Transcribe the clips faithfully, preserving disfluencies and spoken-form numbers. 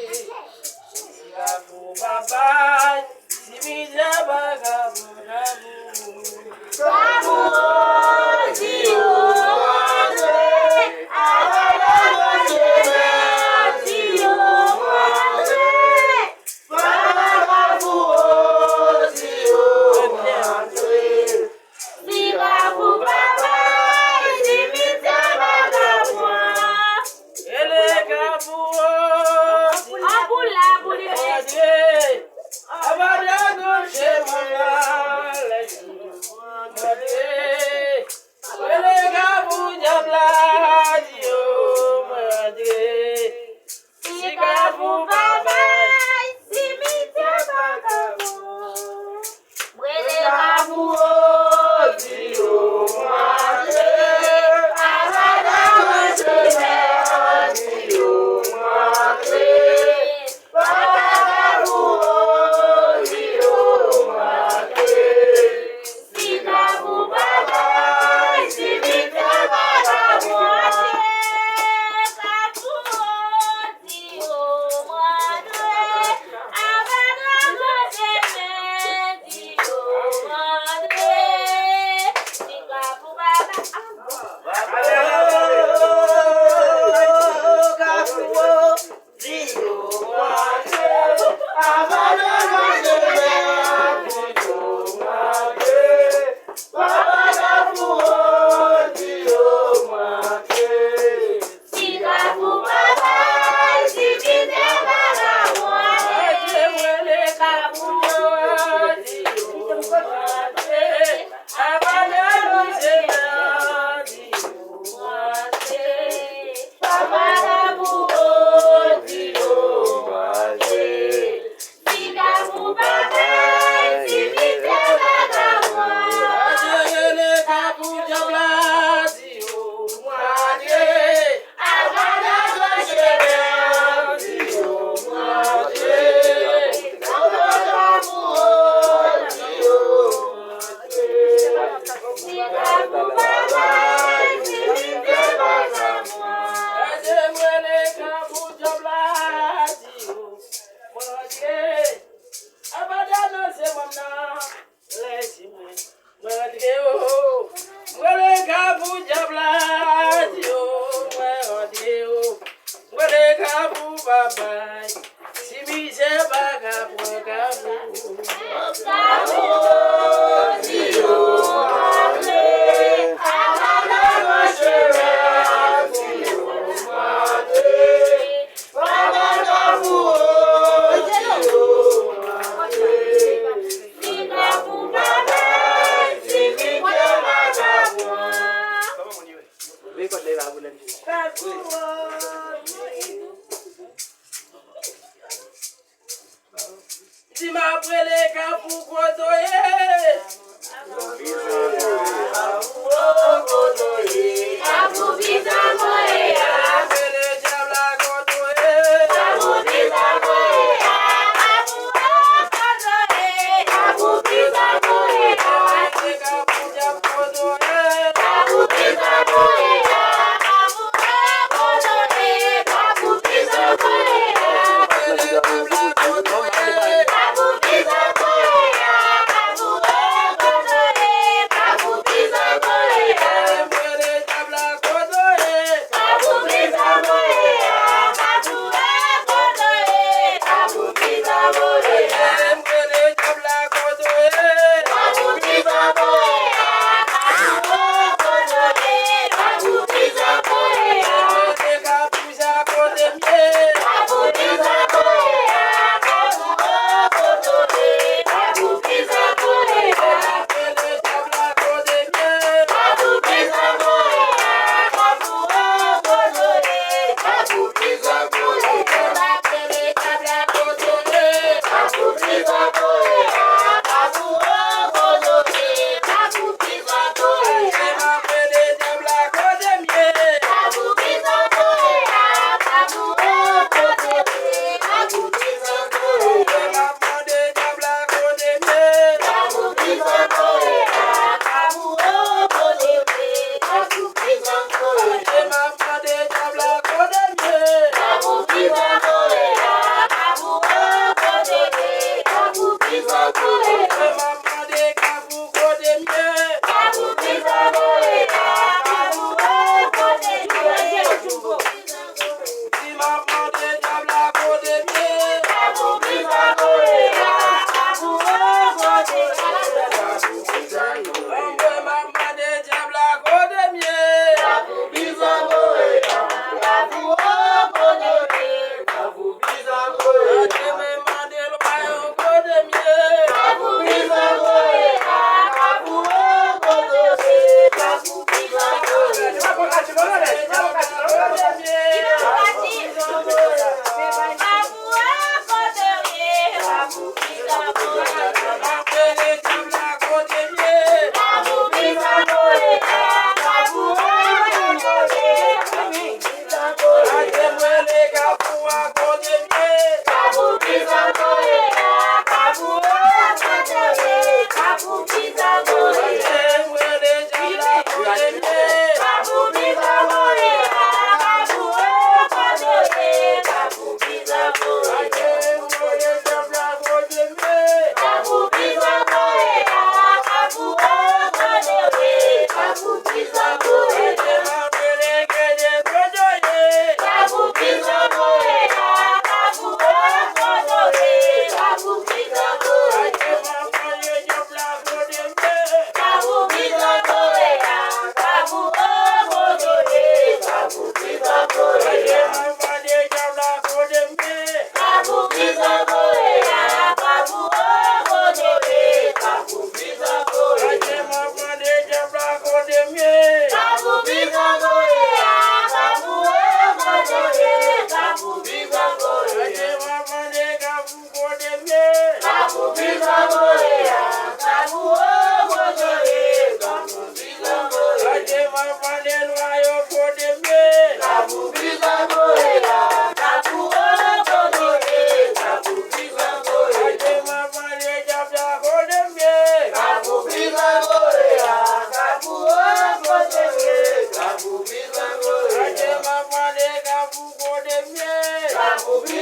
Si Kafou pa bay, si mizè pa Kafou, Kafou. Kafou, o, di yo, antre, avanse nan chemen, di yo, antre. Papa Kafou, o, di yo, antre. Si Kafou pa bay, si mizè pa Kafou. Rele Kafou, o, antre. Avanse nan chemen, antre. Rele Kafou dyab la, di yo, antre. Si Kafou pa bay, si mizè pa Kafou. Rele Kafou, o, di yo, antre. Avanse nan chemen, di yo, antre. Papa Kafou, o, di yo, antre. Si Kafou pa bay, si mizè pa Kafou. Kafou, o, di yo, antre. Avanse nan chemen, di yo, antre. Si Kafou pa bay, Kafou, o, di yo, antre. Avanse nan chemen, di yo, antre. Papa Kafou, o, di yo, antre. Si Kafou pa bay, si mizè pa Kafou. Rele Kafou, o, di yo, antre. Avanse nan chemen, di yo, antre. Papa Kafou, o, di yo, antre. Si Kafou pa bay, si mizè pa Kafou. Rele Kafou dyab la, di yo, antre. Avanse nan chemen, di yo, antre. Papa Kafou, o, di yo, antre. Si Kafou pa bay, si mizè pa Kafou. Rele Kafou dyab la, di yo, antre. Avanse nan chemen nan. Lè si mwen, mwen rantre o. Mwen rele Kafou dyab la, di o, mwen rantre o. Mwen rele Kafou pa bay. Si mizè pa ka pran Kafou. Kafou, di o, rantre. Avan nan chemen, di o, rantre. Papa Kafou, o, di o, rantre. Si Kafou pa bay, si mizè pa ka pran. Kafou, o, di o. Di m ap rele Kafou kote w ye. Kafou, o, kote w ye. Kafou, bizango ye a. Rele dyab la kote w ye. Kafou, bizango ye a. Kafou, o, kote w ye. Kafou, bizango ye a. Rele Kafou dyab kote w ye. Kafou, bizango ye a. Kafou, o, kote w ye. Kafou, bizango ye a. Rele dyab la kote w ye. Kafou, bizango ye a. Kafou,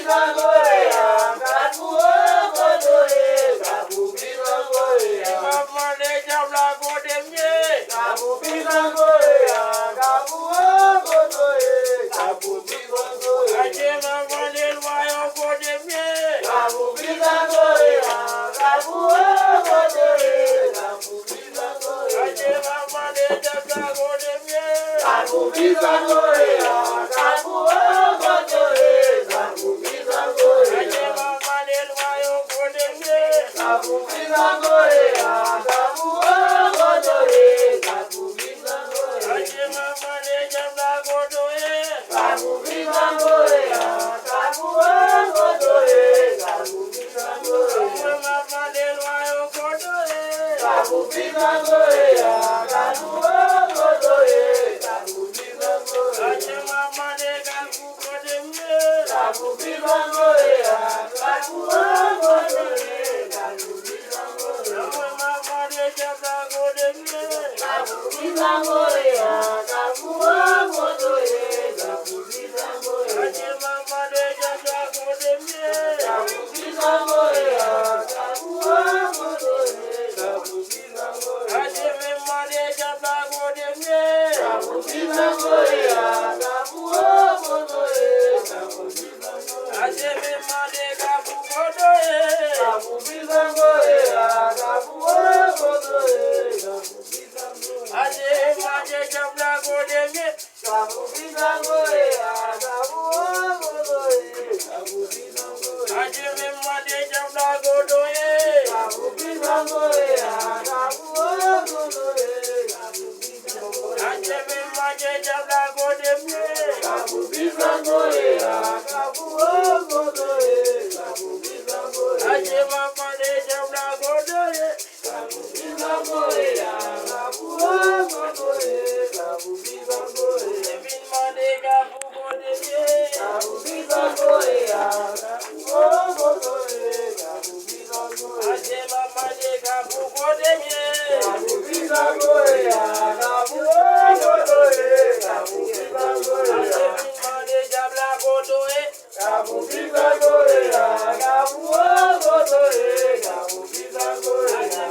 Zangoye a, Kafou, o, kote w ye, Kafou, pi Zangoye a. M ap mande dyab la kote m ye. Kafou, pi Zangoye a, Kafou, o, kote w ye, Kafou, pi Zangoye a. Adye, m ap mande lwa yo kote m ye. Kafou, pi Zangoye a, Kafou, o, kote w ye, Kafou, pi Zangoye a. Adye, m ap mande dyab la kote m ye. Kafou, pi Zangoye a, Kafou, o, kote w ye, Kafou, pi Zangoye a. Adye, m ap mande lwa yo kote m ye. Kafou, pi Zangoye a, Kafou, o, kote w ye, Kafou, pi Zangoye a. Adye, m ap mande dyab la kote w ye. Kafou, pi Zangoye a, Kafou, o, kote w ye, Kafou, pi Zangoye a. Mwen, m ap mande lwa yo kote w ye. Kafou, pi Zangoye a, Kafou, o, kote w ye, Kafou, pi Zangoye a. Adye, m ap mande Kafou kote m ye. Kafou, pi Zangoye a, Kafou, o, kote w ye, Kafou, pi Zangoye a. Mwen, m ap mande dyab la kote m ye. Kafou, pi Zangoye a, Kafou, o, kote w ye, Kafou, pi Zangoye a. Adye, m ap mande dyab la kote m ye. Kafou, pi Zangoye a, Kafou, o, kote w ye, Kafou, pi Zangoye a. Adye, m ap mande dyab la kote m ye. Kafou, pi Zangoye a, Kafou, o, kote w ye, Kafou, pi Zangoye a. Adye, m ap mande Kafou kote w ye. Kafou, pi Zangoye a, Kafou, o, kote w ye, Kafou, pi Zangoye a. Adye, m ap mande dyab la kote m ye. Kafou, pi Zangoye a, Kafou, o, kote w ye, Kafou, pi Zangoye a. Adye, m ap mande dyab la kote w ye. Kafou, pi Zangoye a, Kafou, o, kote w ye, Kafou, pi Zangoye a. Adye, m ap mande dyab la kote m ye. Kafou, pi Zangoye a, Kafou, o, kote w ye, Kafou, pi Zangoye a. Adye, m ap mande dyab la kote w ye. Kafou, pi Zangoye a, Kafou, o, kote w ye, Kafou, pi Zangoye a. Mwen vin mande Kafou kote m ye. Kafou, pi Zangoye a, Kafou, o, kote w ye, Kafou, pi Zangoye a. Adye, m ap mande Kafou kote m ye. Kafou, pi Zangoye a, Kafou, o, kote w ye, Kafou, pi Zangoye a. Adye, m vin mande dyab la kote w ye. Kafou, pi Zangoye a, Kafou, o, kote w ye, Kafou, pi Zangoye a.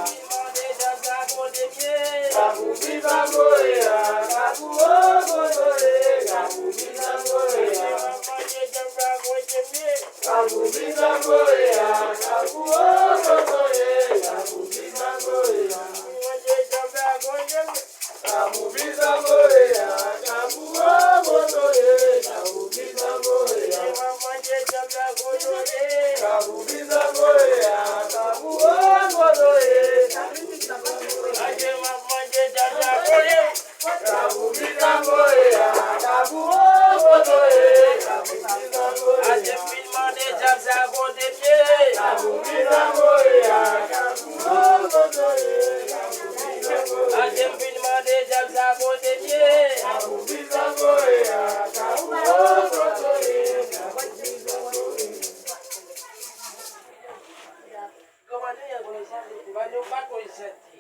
Kafou, pi Zangoye a, Kafou, o, kote w ye, Kafou, pi Zangoye a. Kafou, pi Zangoye a, Kafou, o, kote w ye, Kafou, pi Zangoye a. Kafou, pi Zangoye a, Kafou, o, kote w ye, Kafou, pi Zangoye a. Kafou, pi Zangoye a, Kafou, o, kote w ye, Kafou, pi Zangoye a. Kafou, pi Zangoye a, Kafou, o, kote w ye, Kafou, pi Zangoye a. Mande dyab sa kote m ye. Kafou, pi Zangoye a, Kafou, o, kote w ye, Kafou, pi Zangoye a. Adye, m vin mande dyab sa kote m ye. Kafou, pi Zangoye a, Kafou, o, kote w ye, Kafou, pi Zangoye a. Kòman nou ye, Goyiz? Ban nou pa Goyiz chante.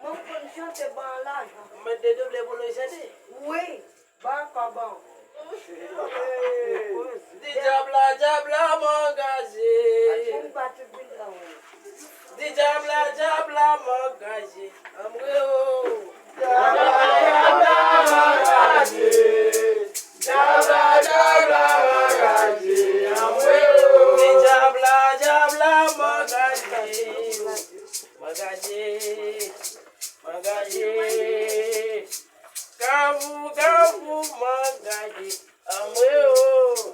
Mwen konn chante ban lajan. Mwen te double pou nou chante. Wi. Ba kòb an. Di dyab la, dyab la, m angaje. Di dyab la, dyab la, m angaje. Anmwe o. Dyab la, dyab la, m angaje. Dyab la, dyab la, m angaje. Anmwe o. Di dyab la, dyab la, m angaje. M angaje. M angaje. Kafou, Kafou, m angaje. Anmwe o.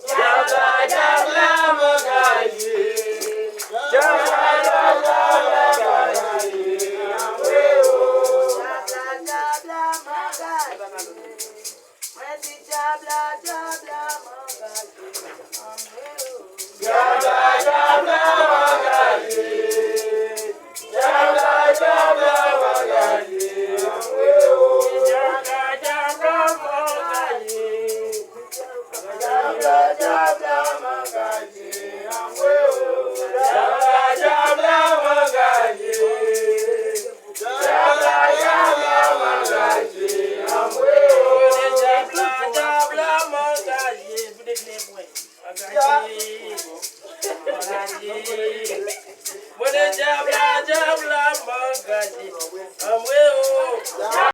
Dyab la, dyab la, m angaje. Dyab la, dyab la, m angaje. Anmwe o. Dyab la, dyab la, m angaje. Mwen di dyab la, dyab la, m angaje. Anmwe o. Dyab la, dyab la, m angaje. Dyab la, dyab la, m angaje. Anmwe o. Dyab la, dyab la, m angaje. Dyab la, dyab la, m angaje. Anmwe o. Dyab la, dyab la, m angaje. Dyab la, dyab la, m angaje. Anmwe o. Dyab la, dyab la, m angaje. Pou define mwen. Angaje. Mwen deja ap